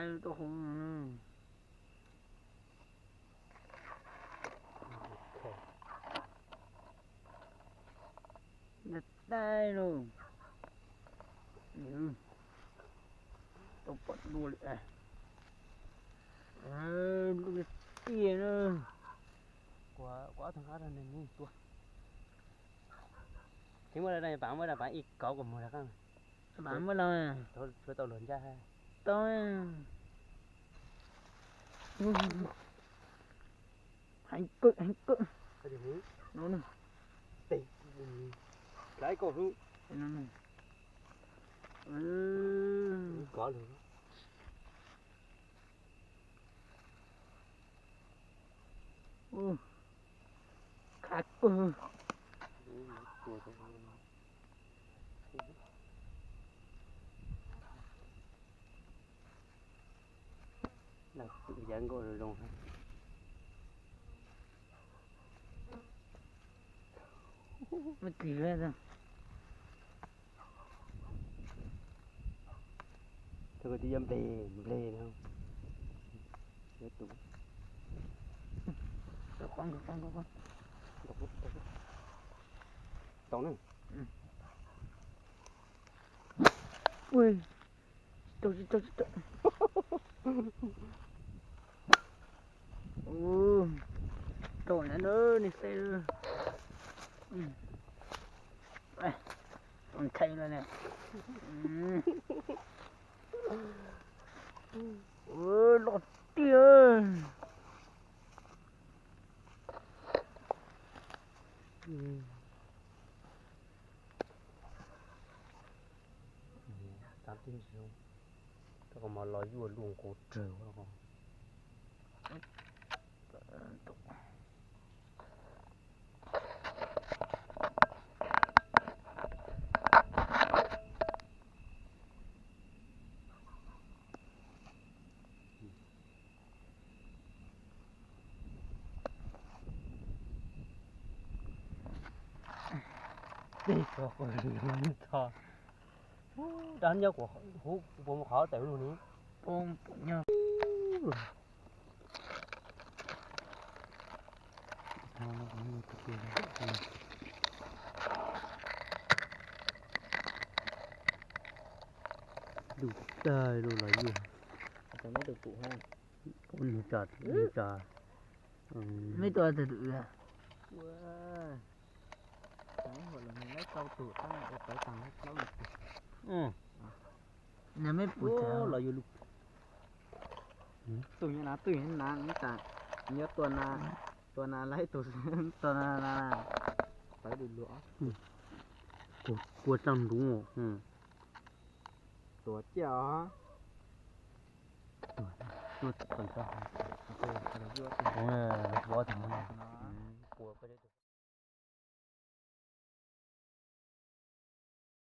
Tau hov, dai lauj. Tau pom dua li, lub tiag na. Kuv ob tug qab rau nws tua. Tsis muaj, pav muab, pav ib kauv kuv mus rau qab. Pav muab los, tshuav tau luag ncaj. Tau. Heev kawg, heev kawg. No, Khab kawg. Yav nkaum zoo zoo. Muaj txiv, tau kuv twb yuav nple nple no. Tau na. Ui, tsis tau, tsis tau, tsis tau. Ua, tau na, nej saib. Tau ntshai lawm ne. Ua, loj tiag. Tab sis rau qhov mas los yuaj luaj nkaus rawg. Tej tso qw tso. Dab nyob kuv hub puas mus qhov tawm lug ni. Dub tag lug los yuag. Nws tsa, nws tsa. Meb tua tug twg? Nws meb pum tag los yuav lug. Tug nyob na, tug nyob na, nws tas nyob tua na, tua na laib tus, tua na na. Tawv lug lug. Kua tsaug ntuv. Tua ciaj os. Tua tawm tag. Kua